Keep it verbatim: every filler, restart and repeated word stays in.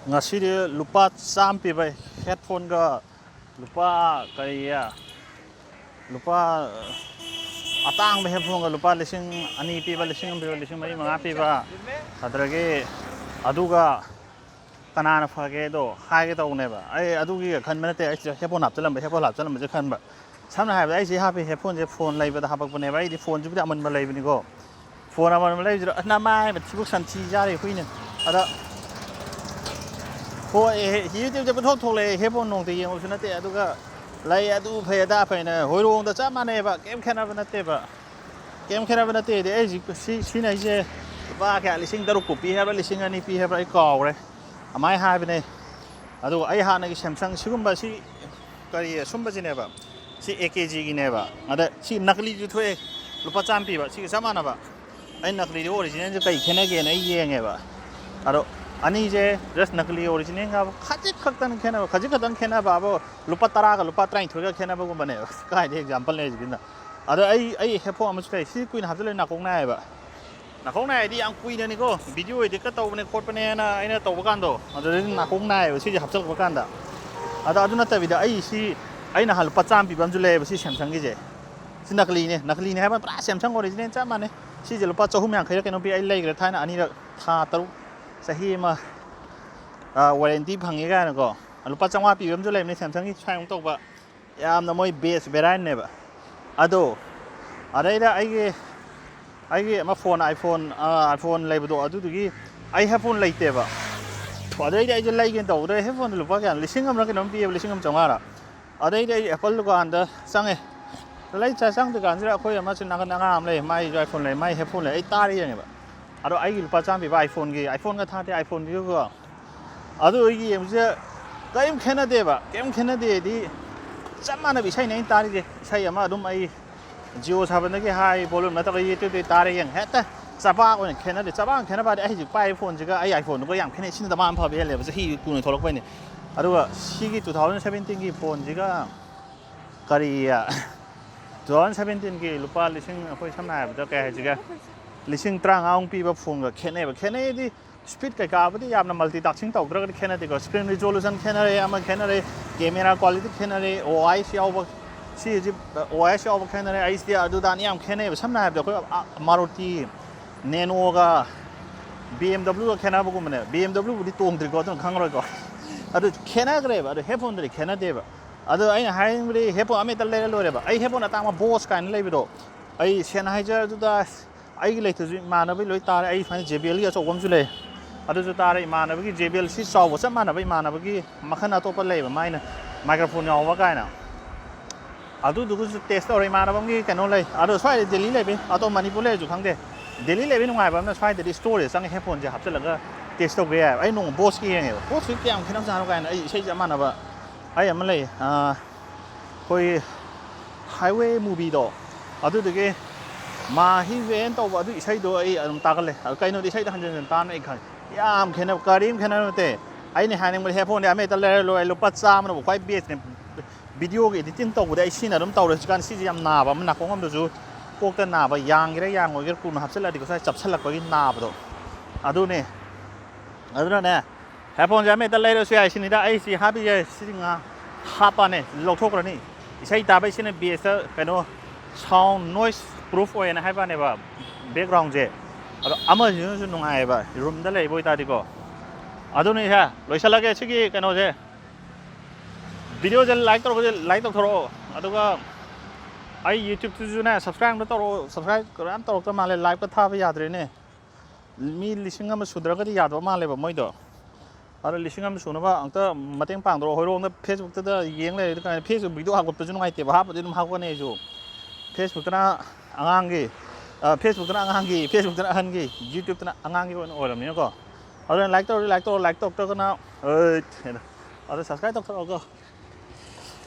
ꯉꯁꯤꯗꯤ ꯂꯨꯄꯥ ꯆꯥꯝꯃ ꯄꯤꯕ ꯍꯦꯠꯐꯣꯟꯒ ꯂꯨꯄꯥ ꯀꯔꯤ ꯂꯨꯄꯥ ꯑꯇꯥꯡꯕ ꯍꯦꯠꯐꯣꯟꯒ ꯂꯨꯄꯥ ꯂꯤꯁꯤꯡ ꯑꯅꯤ ꯄꯤꯕ, ꯂꯤꯁꯤꯡ ꯑꯃ ꯄꯤꯕ, ꯂꯤꯁꯤꯡ ꯃꯔꯤ ꯃꯉꯥ ꯄꯤꯕ, ꯑꯗꯨꯗꯒꯤ ꯑꯗꯨꯒ ꯀꯅꯥꯅ ꯐꯒꯦꯗꯣ ꯍꯥꯏꯒꯦ ꯇꯧꯕꯅꯦꯕ꯫ ꯑꯩ ꯑꯗꯨꯒꯤꯒ ꯈꯟꯕ ꯅꯠꯇꯦ, ꯑꯩ ꯍꯦꯠꯐꯣꯟ ꯍꯥꯞꯆꯜꯂꯝꯕ, ꯍꯦꯠꯐꯣꯟ ꯍꯥꯞꯆꯜꯂꯝꯕꯁꯦ ꯈꯟꯕ꯫ ꯁꯝꯅ ꯍꯥꯏꯔꯕꯗ ꯑꯩꯁꯦ ꯍꯥꯞꯄꯤ ꯍꯦꯠꯐꯣꯟꯁꯦ ꯐꯣꯟ ꯂꯩꯕꯗ ꯍꯥꯞꯄꯛꯄꯅꯦꯕ꯫ ꯑꯩꯗꯤ ꯐꯣꯟꯁꯤꯕꯨꯗꯤ ꯑꯃꯟꯕ ꯂꯩꯕꯅꯤꯀꯣ, ꯐꯣꯟ ꯑꯃꯟꯕ ꯂꯩꯕꯁꯤꯗ ꯑꯁ ꯅꯃꯥꯏ ꯃꯊꯤꯕꯣꯛ ꯁꯟꯊꯤ ꯆꯥꯔꯤ ꯍꯨꯏꯅ꯫ ꯑꯗ ꯍꯣꯏ, ꯌꯨꯇ꯭ꯌꯨꯕꯇ ꯄꯨꯊꯣꯛ ꯊꯣꯛꯂꯛꯑꯦ, ꯍꯦꯠꯐꯣꯟ ꯅꯣꯡꯇ ꯌꯦꯡꯉꯨꯕꯁꯨ ꯅꯠꯇꯦ꯫ ꯑꯗꯨꯒ ꯂꯩ ꯑꯗꯨ ꯐꯩ ꯑꯗꯥ ꯐꯩꯅ ꯍꯣꯏꯔꯣꯡꯗ ꯆꯞ ꯃꯥꯟꯅꯩꯕ, ꯀꯩꯝ ꯈꯦꯠꯅꯕ ꯅꯠꯇꯦꯕ꯫ ꯀꯩꯝ ꯈꯦꯠꯅꯕ ꯅꯠꯇꯦꯗꯤ ꯑꯩ ꯍꯧꯖꯤꯛ ꯁꯤ ꯁꯤꯖꯤꯟꯅꯩꯁꯦ ꯂꯨꯄꯥ ꯀꯌꯥ, ꯂꯤꯁꯤꯡ ꯇꯔꯨꯛꯄꯨ ꯄꯤ ꯍꯥꯏꯕ꯭ꯔꯥ, ꯂꯤꯁꯤꯡ ꯑꯅꯤ ꯄꯤ ꯍꯥꯏꯕ꯭ꯔꯥ, ꯑꯩ ꯀꯥꯎꯔꯦ꯫ ꯑꯗꯨꯃꯥꯏꯅ ꯍꯥꯏꯕꯅꯦ꯫ ꯑꯗꯨꯒ ꯑꯩ ꯍꯥꯟꯅꯒꯤ ꯁꯦꯝꯁꯪ ꯁꯤꯒꯨꯝꯕ ꯁꯤ ꯀꯔꯤ ꯁꯨꯝꯕꯁꯤꯅꯦꯕ, ꯁꯤ ꯑꯦ ꯀꯦ ꯖꯤꯒꯤꯅꯦꯕ꯫ ꯑꯗ ꯁꯤ ꯅꯀꯂꯤꯁꯨ ꯊꯣꯛꯑꯦ, ꯂꯨꯄꯥ ꯆꯥꯝꯃ ꯄꯤꯕ, ꯁꯤꯒ ꯆꯞ ꯃꯥꯟꯅꯕ꯫ ꯑꯩ ꯅꯀꯂꯤꯗꯤ ꯑꯣꯔꯤꯖꯤꯅꯦꯜꯁꯦ ꯀꯩ ꯈꯦꯠꯅꯒꯦꯅ ꯑꯩ ꯌꯦꯡꯉꯦꯕ꯫ ꯑꯗꯣ ꯑꯅꯤꯁꯦ ꯖꯁ ꯅꯀꯂꯤ ꯑꯣꯔꯤꯖꯤꯅꯦꯜꯒ ꯈꯖꯤꯛ ꯈꯛꯇꯪ ꯈꯦꯠꯅꯕ, ꯈꯖꯤꯛ ꯈꯛꯇꯪ ꯈꯦꯠꯅꯕ ꯑꯕꯣ, ꯂꯨꯄꯥ ꯇꯔꯥꯒ ꯂꯨꯄꯥ ꯇꯔꯥꯅꯤꯊꯣꯏꯒ ꯈꯦꯠꯅꯕꯒꯨꯝꯕꯅꯦꯕ꯫ ꯀꯥꯏꯗꯩ ꯑꯦꯛꯖꯥꯝꯄꯜꯅꯦ ꯍꯧꯖꯤꯛꯀꯤꯗꯨꯅ꯫ ꯑꯗꯣ ꯑꯩ ꯑꯩ ꯍꯦꯠꯐꯣꯟ ꯑꯃꯁꯨ ꯂꯩ, ꯁꯤ ꯀꯨꯏꯅ ꯍꯥꯞꯆꯜꯂ ꯅꯥꯀꯣꯡ ꯅꯥꯏꯌꯦꯕ꯫ ꯅꯥꯀꯣꯡ ꯅꯥꯏ ꯍꯥꯏꯗꯤ ꯌꯥꯝ ꯀꯨꯏꯅꯅꯤꯀꯣ, ꯚꯤꯗꯤꯑꯣ ꯏꯗꯤꯠꯀ ꯇꯧꯕꯅꯦ ꯈꯣꯠꯄꯅꯦꯅ ꯑꯩꯅ ꯇꯧꯕ ꯀꯥꯟꯗꯣ, ꯑꯗꯨꯗꯗꯤ ꯅꯥꯀꯣꯡ ꯅꯥꯏꯌꯦꯕ ꯁꯤꯁꯦ ꯍꯥꯞꯆꯜꯂꯛꯄ ꯀꯥꯟꯗ꯫ ꯑꯗꯣ ꯑꯗꯨ ꯅꯠꯇꯕꯤꯗ ꯑꯩ ꯁꯤ ꯑꯩ ꯅꯍꯥꯟ ꯂꯨꯄꯥ ꯆꯥꯝꯃ ꯄꯤꯕ ꯑꯃꯁꯨ ꯂꯩꯌꯦꯕ ꯁꯤ ꯁꯦꯝꯁꯪꯒꯤꯁꯦ꯫ ꯁꯤ ꯅꯀꯂꯤꯅꯦ, ꯅꯀꯂꯤꯅꯦ ꯍꯥꯏꯕ ꯄꯨꯔꯥ ꯁꯦꯝꯁꯪ ꯑꯣꯔꯤꯖꯤꯅꯦꯜ ꯆꯞ ꯃꯥꯟꯅꯩ꯫ ꯁꯤꯁꯦ ꯂꯨꯄꯥ ꯆꯍꯨꯝ ꯌꯥꯡꯈꯩꯔ ꯀꯩꯅꯣ ꯄꯤ, ꯑꯩ ꯂꯩꯈ꯭ꯔꯦ ꯊꯥꯏꯅ ꯑꯅꯤꯔꯛ, ꯊꯥ ꯇꯔꯨꯛ, ꯆꯍꯤ ꯑꯃ ꯋꯥꯔꯦꯟꯇꯤ ꯐꯪꯉꯦ ꯀꯥꯏꯅꯀꯣ꯫ ꯂꯨꯄꯥ ꯆꯥꯝꯃꯉꯥ ꯄꯤꯕ ꯑꯃꯁꯨ ꯂꯩꯕꯅꯦ ꯁꯦꯝꯁꯪꯒꯤ, ꯁ꯭ꯋꯥꯏꯃꯨꯛ ꯇꯧꯕ꯫ ꯌꯥꯝꯅ ꯃꯣꯏ ꯕꯦꯁ ꯕꯦꯔꯥꯏꯟꯅꯦꯕ꯫ ꯑꯗꯣ ꯑꯗꯩꯗ ꯑꯩꯒꯤ ꯑꯩꯒꯤ ꯑꯃ ꯐꯣꯟ, ꯑꯥꯏꯐꯣꯟ, ꯑꯥꯏꯐꯣꯟ ꯂꯩꯕꯗꯣ, ꯑꯗꯨꯗꯨꯒꯤ ꯑꯩ ꯍꯦꯠꯐꯣꯟ ꯂꯩꯇꯦꯕ꯫ ꯑꯗꯩꯗꯤ ꯑꯩꯁꯦ ꯂꯩꯒꯦꯅ ꯇꯧꯕꯗ ꯍꯦꯠꯐꯣꯟꯗꯣ ꯂꯨꯄꯥ ꯀꯌꯥꯅꯣ, ꯂꯤꯁꯤꯡ ꯑꯃꯔ ꯀꯩꯅꯣꯝ ꯄꯤꯌꯦꯕ, ꯂꯤꯁꯤꯡ ꯑꯃ ꯆꯥꯝꯃꯉꯥꯔ꯫ ꯑꯗꯩꯗꯤ ꯑꯩ ꯑꯦꯄꯜ ꯗꯨꯀꯥꯟꯗ ꯆꯪꯉꯦ꯫ ꯂꯩ ꯆ-, ꯆꯪꯗ꯭ꯔꯤꯀꯥꯟꯁꯤꯗ ꯑꯩꯈꯣꯏ ꯑꯃꯁꯨ ꯅꯥꯀꯟꯗ ꯑꯉꯥꯡ ꯑꯃ ꯂꯩ, ꯃꯥꯏꯁꯨ ꯑꯥꯏꯐꯣꯟ ꯂꯩ, ꯃꯥꯏ ꯍꯦꯠꯐꯣꯟ ꯂꯩ, ꯑꯩ ꯇꯥꯔ ꯌꯦꯡꯉꯦꯕ꯫ ꯑꯗꯣ ꯑꯩꯒꯤ ꯂꯨꯄꯥ ꯆꯥꯝꯃ ꯄꯤꯕ ꯑꯥꯏꯐꯣꯟꯒꯤ, ꯑꯥꯏꯐꯣꯟꯒ ꯊꯥꯗꯦ, ꯑꯥꯏꯐꯣꯟꯒꯤꯗꯨꯀꯣ꯫ ꯑꯗꯨ ꯑꯩ ꯌꯦꯡꯕꯁꯤꯗ ꯀꯔꯤꯝ ꯈꯦꯠꯅꯗꯦꯕ, ꯀꯔꯤꯝ ꯈꯦꯠꯅꯗꯦꯗꯤ ꯆꯞ ꯃꯥꯟꯅꯕ ꯏꯁꯩꯅꯦ ꯑꯩꯅ ꯇꯥꯔꯤꯁꯦ꯫ ꯏꯁꯩ ꯑꯃ ꯑꯗꯨꯝ ꯑꯩ ꯖꯤꯑꯣ ꯁꯥꯕꯟꯗꯒꯤ ꯍꯥꯏ ꯚꯣꯂꯨꯝ ꯅꯠꯇ꯭ꯔꯒ ꯌꯨꯇ꯭ꯌꯨꯕꯇꯒꯤ ꯇꯥꯔꯦ ꯌꯦꯡꯉꯦ, ꯍꯦꯛꯇ ꯆꯕꯥꯛ ꯑꯣꯏꯅ ꯈꯦꯠꯅꯗꯦ꯫ ꯆꯕꯥꯛ ꯈꯦꯠꯅꯕ ꯍꯥꯏꯗꯤ ꯑꯩ ꯍꯧꯖꯤꯛ ꯄꯥꯏꯔꯤꯕ ꯐꯣꯟꯁꯤꯒ ꯑꯩ ꯑꯥꯏꯐꯣꯟꯗꯨꯒ ꯌꯥꯝ ꯈꯦꯠꯅꯩ꯫ ꯁꯤꯅ ꯗꯃꯥ ꯑꯃ ꯐꯕ ꯍꯦꯜꯂꯦꯕ, ꯆꯍꯤ ꯀꯨꯏꯅ ꯊꯣꯛꯂꯛꯄꯩꯅꯦ꯫ ꯑꯗꯨꯒ ꯁꯤꯒꯤ ꯇꯨ ꯊꯥꯎꯖꯟ ꯁꯕꯦꯟꯇꯤꯟꯒꯤ ꯐꯣꯟꯁꯤꯒ ꯀꯔꯤ, ꯇꯨ ꯊꯥꯎꯖꯟ ꯁꯕꯦꯟꯇꯤꯟꯒꯤ ꯂꯨꯄꯥ ꯂꯤꯁꯤꯡ, ꯑꯩꯈꯣꯏ ꯁꯝꯅ ꯍꯥꯏꯔꯕꯗ ꯀꯩ ꯍꯥꯏꯁꯤꯒꯦ, ꯂꯤꯁꯤꯡ ꯇꯔꯥꯃꯉꯥꯃꯨꯛ ꯄꯤꯕ ꯐꯣꯟꯒ ꯈꯦꯠꯅꯩꯕ꯫ ꯈꯦꯠꯅꯩꯗꯤ ꯁ꯭ꯄꯤꯠ ꯀꯩꯀꯥꯕꯨꯗꯤ ꯌꯥꯝꯅ ꯃꯜꯇꯤ ꯇꯥꯛꯁꯤꯡ ꯇꯧꯗ꯭ꯔꯒꯗꯤ ꯈꯦꯠꯅꯗꯦꯀꯣ꯫ ꯁ꯭ꯀ꯭ꯔꯤꯟ ꯔꯤꯖꯣꯂꯨꯁꯟ ꯈꯦꯠꯅꯔꯦ, ꯑꯃ ꯈꯦꯠꯅꯔꯦ, ꯀꯦꯃꯦꯔꯥ ꯀ꯭ꯋꯥꯂꯤꯇꯤ ꯈꯦꯠꯅꯔꯦ, ꯑꯣ ꯑꯥꯏ ꯑꯦꯁ ꯌꯥꯎꯕ, ꯁꯤ ꯍꯧꯖꯤꯛ ꯑꯣ ꯑꯥꯏ ꯑꯦꯁ ꯌꯥꯎꯕ ꯈꯦꯠꯅꯔꯦ, ꯑꯩꯆ ꯗꯤ ꯑꯗꯨꯗꯥꯅꯤ ꯌꯥꯝ ꯈꯦꯠꯅꯩꯕ꯫ ꯁꯝꯅ ꯍꯥꯏꯔꯕꯗ ꯑꯩꯈꯣꯏ Maruti ꯅꯦꯅꯣꯒ B M ꯗꯕ꯭ꯂꯤꯎꯒ ꯈꯦꯠꯅꯕꯒꯨꯝꯕꯅꯦ꯫ B M ꯗꯕ꯭ꯂꯤꯎꯕꯨꯗꯤ ꯇꯣꯡꯗ꯭ꯔꯤꯀꯣ, ꯑꯗꯨꯅ ꯈꯪꯉꯔꯣꯏꯀꯣ꯫ ꯑꯗꯨ ꯈꯦꯠꯅꯈ꯭ꯔꯦꯕ꯫ ꯑꯗꯨ ꯍꯦꯠꯐꯣꯟꯗꯗꯤ ꯈꯦꯠꯅꯗꯦꯕ꯫ ꯑꯗꯣ ꯑꯩꯅ ꯍꯥꯏꯅꯤꯡꯕꯗꯤ ꯍꯦꯠꯐꯣꯟ ꯑꯃ ꯍꯦꯛꯇ ꯂꯩꯔ ꯂꯣꯏꯔꯦꯕ꯫ ꯑꯩ ꯍꯦꯠꯐꯣꯟ ꯑꯇꯥꯡꯕ ꯕꯣꯁ ꯀꯥꯏꯅ ꯂꯩꯕꯗꯣ, ꯑꯩ ꯁꯦꯡꯅ ꯍꯥꯏꯖꯔ ꯑꯗꯨꯗ ꯑꯩꯒꯤ ꯂꯩꯇ꯭ꯔꯁꯨ ꯏꯃꯥꯟꯅꯕꯒꯤ ꯂꯣꯏ ꯇꯥꯔꯦ꯫ ꯑꯩ ꯁꯨꯃꯥꯏꯅ ꯖꯦ ꯕꯤ ꯑꯦꯜꯒꯤ ꯑꯆꯧꯕ ꯑꯃꯁꯨ ꯂꯩ, ꯑꯗꯨꯁꯨ ꯇꯥꯔꯦ꯫ ꯏꯃꯥꯟꯅꯕꯒꯤ ꯖꯦ ꯕꯤ ꯑꯦꯜ ꯁꯤ ꯆꯥꯎꯕ ꯆꯞ ꯃꯥꯟꯅꯕ ꯏꯃꯥꯟꯅꯕꯒꯤ ꯃꯈꯜ ꯑꯇꯣꯞꯄ ꯂꯩꯕ, ꯃꯥꯏꯅ ꯃꯥꯏꯀ꯭ꯔꯣꯐꯣꯟ ꯌꯥꯎꯕ ꯀꯥꯏꯅ, ꯑꯗꯨꯗꯨꯒꯁꯨ ꯇꯦꯁ ꯇꯧꯔꯦ꯫ ꯏꯃꯥꯟꯅꯕ ꯑꯃꯒꯤ ꯀꯩꯅꯣ ꯂꯩ, ꯑꯗꯣ ꯁ꯭ꯋꯥꯏꯗ ꯗꯦꯜꯂꯤ ꯂꯩꯕ, ꯑꯇꯣꯞꯄ ꯃꯅꯤꯄꯨꯔ ꯂꯩꯔꯁꯨ ꯈꯪꯗꯦ, ꯗꯦꯜꯂꯤ ꯂꯩꯕ ꯅꯨꯡꯉꯥꯏꯕ ꯑꯃꯅ ꯁ꯭ꯋꯥꯏꯗꯗꯤ ꯁ꯭ꯇꯣꯔꯁꯤꯗ ꯆꯪꯉꯒ ꯍꯦꯠꯐꯣꯟꯁꯦ ꯍꯥꯞꯆꯤꯜꯂꯒ ꯇꯦꯁ ꯇꯧꯕ ꯌꯥꯏꯑꯕ꯫ ꯑꯩ ꯅꯣꯡꯃ ꯕꯣꯁꯀꯤ ꯌꯦꯡꯉꯦꯕ, ꯕꯣꯁꯁꯤ ꯀꯌꯥꯝ ꯈꯦꯠꯅꯕꯖꯥꯠꯅꯣ ꯀꯥꯏꯅ꯫ ꯑꯩ ꯏꯁꯩ ꯆꯞ ꯃꯥꯟꯅꯕ ꯑꯩ ꯑꯃ ꯂꯩ, ꯑꯩꯈꯣꯏ ꯍꯥꯏꯋꯦ ꯃꯨꯚꯤꯗꯣ, ꯑꯗꯨꯗꯨꯒꯤ ꯃꯥꯍꯤ ꯚꯦꯟ ꯇꯧꯕ ꯑꯗꯨ ꯏꯁꯩꯗꯣ ꯑꯩ ꯑꯗꯨꯝ ꯇꯥꯒꯜꯂꯦ꯫ ꯑꯗꯨ ꯀꯩꯅꯣꯗꯤ ꯏꯁꯩꯗꯣ ꯍꯟꯖꯤꯟ ꯍꯟꯖꯤꯟ ꯇꯥꯕꯅ ꯑꯩ ꯈꯪꯉꯦ꯫ ꯌꯥꯝ ꯈꯦꯠꯅꯕ ꯀꯔꯤꯝ ꯈꯦꯠꯅꯕ ꯅꯠꯇꯦ꯫ ꯑꯩꯅ ꯍꯥꯏꯅꯤꯡꯕꯗꯤ ꯍꯦꯠꯐꯣꯟꯗꯤ ꯑꯃ ꯍꯦꯛꯇ ꯂꯩꯔ ꯂꯣꯏꯔꯦ, ꯂꯨꯄꯥ ꯆꯥꯝꯃꯅꯕꯨ ꯈ꯭ꯋꯥꯏ ꯕꯦꯁꯅꯦ꯫ ꯚꯤꯗꯤꯑꯣꯒꯤ ꯏꯗꯤꯇꯤꯡ ꯇꯧꯕꯗ ꯑꯩ ꯁꯤꯅ ꯑꯗꯨꯝ ꯇꯧꯔꯦ꯫ ꯍꯧꯖꯤꯛꯀꯥꯟ ꯁꯤꯁꯦ ꯌꯥꯝ ꯅꯥꯕ ꯑꯃ, ꯅꯥꯀꯣꯡ ꯑꯃꯗꯁꯨ, ꯀꯣꯛꯇ ꯅꯥꯕ, ꯌꯥꯡꯒꯦꯔꯥ ꯌꯥꯡꯉꯣꯏꯒꯦꯔꯥ, ꯀꯨꯏꯅ ꯍꯥꯞꯆꯤꯜꯂꯛꯑꯗꯤ ꯉꯁꯥꯏ ꯆꯞꯁꯤꯜꯂꯛꯄꯒꯤ ꯅꯥꯕꯗꯣ ꯑꯗꯨꯅꯦ꯫ ꯑꯗꯨꯅꯅꯦ, ꯍꯦꯠꯐꯣꯟꯁꯦ ꯑꯃ ꯍꯦꯛꯇ ꯂꯩꯔꯁꯨ ꯌꯥꯏ꯫ ꯁꯤꯅꯤꯗ ꯑꯩ ꯁꯤ ꯍꯥꯞꯄꯤꯁꯦ, ꯁꯤ ꯉꯥ ꯍꯥꯞꯄꯅꯦ, ꯂꯧꯊꯣꯛꯈ꯭ꯔꯅꯤ꯫ ꯏꯁꯩ ꯇꯥꯕꯩ ꯁꯤꯅ ꯕꯦꯁꯇ ꯀꯩꯅꯣ, ꯁꯥꯎꯟ ꯅꯣꯏꯁ ꯄ꯭ꯔꯨꯐ ꯑꯣꯏꯌꯦꯅ ꯍꯥꯏꯕꯅꯦꯕ ꯕꯦꯛꯒ꯭ꯔꯥꯎꯟꯁꯦ꯫ ꯑꯗꯣ ꯑꯃꯁꯤꯅꯁꯨ ꯅꯨꯡꯉꯥꯏꯌꯦꯕ, ꯔꯨꯝꯗ ꯂꯩꯕ ꯑꯣꯏꯇꯥꯔꯗꯤꯀꯣ꯫ ꯑꯗꯨꯅꯤ ꯁꯦ, ꯂꯣꯏꯁꯤꯜꯂꯒꯦ ꯁꯤꯒꯤ ꯀꯩꯅꯣꯁꯦ꯫ ꯚꯤꯗꯤꯑꯣꯁꯦ ꯂꯥꯏꯛ ꯇꯧꯔꯒꯗꯤ ꯂꯥꯏꯛ ꯇꯧꯊꯣꯔꯛꯑꯣ, ꯑꯗꯨꯒ ꯑꯩ ꯌꯨꯇ꯭ꯌꯨꯕꯇꯨꯁꯨꯅꯦ ꯁꯕꯁꯀ꯭ꯔꯥꯏꯕ ꯑꯝꯇ ꯇꯧꯔꯛꯑꯣ꯫ ꯁꯕꯁꯀ꯭ꯔꯥꯏꯕ ꯀꯅꯥꯝ ꯇꯧꯔꯛꯇ ꯃꯥꯜꯂꯦ, ꯂꯥꯏꯚꯀ ꯊꯥꯕ ꯌꯥꯗ꯭ꯔꯦꯅꯦ꯫ ꯃꯤ ꯂꯤꯁꯤꯡ ꯑꯃ ꯁꯨꯗ꯭ꯔꯒꯗꯤ ꯌꯥꯗꯕ ꯃꯥꯜꯂꯦꯕ ꯃꯣꯏꯗꯣ꯫ ꯑꯗꯣ ꯂꯤꯁꯤꯡ ꯑꯃ ꯁꯨꯅꯕ ꯑꯝꯇ ꯃꯇꯦꯡ ꯄꯥꯡꯗ꯭ꯔꯣ? ꯍꯣꯏꯔꯣꯡꯗ ꯐꯦꯁꯕꯨꯛꯇꯗ ꯌꯦꯡ ꯂꯩꯔꯗꯤ ꯀꯃꯥꯏꯅ? ꯐꯦꯁꯕꯨꯛ ꯚꯤꯗꯤꯑꯣ ꯍꯥꯞꯀꯠꯄꯁꯨ ꯅꯨꯡꯉꯥꯏꯇꯦꯕ, ꯍꯥꯞꯄꯗꯤ ꯑꯗꯨꯝ ꯍꯥꯞꯀꯠꯅꯤ ꯑꯩꯁꯨ꯫ ꯐꯦꯁꯕꯨꯛꯇꯅ ꯑꯉꯥꯡꯒꯤ, ꯑ, ꯐꯦꯁꯕꯨꯛꯇꯅ ꯑꯉꯥꯡꯒꯤ, ꯐꯦꯁꯕꯨꯛꯇꯅ ꯑꯍꯟꯒꯤ, ꯌꯨꯇ꯭ꯌꯨꯕꯇꯅ ꯑꯉꯥꯡꯒꯤ ꯑꯣꯏꯅ ꯑꯣꯏꯔꯕꯅꯤꯅꯀꯣ꯫ ꯑꯗꯨꯅ ꯂꯥꯏꯛ ꯇꯧꯔꯗꯤ ꯂꯥꯏꯛ ꯇꯧꯔꯣ, ꯂꯥꯏꯛ ꯇꯧꯔꯛꯇ꯭ꯔꯒꯅ, ꯑꯩ, ꯑꯗꯣ ꯁꯕꯁꯀ꯭ꯔꯥꯏꯕ ꯇꯧꯊꯣꯔꯛꯑꯣꯀꯣ꯫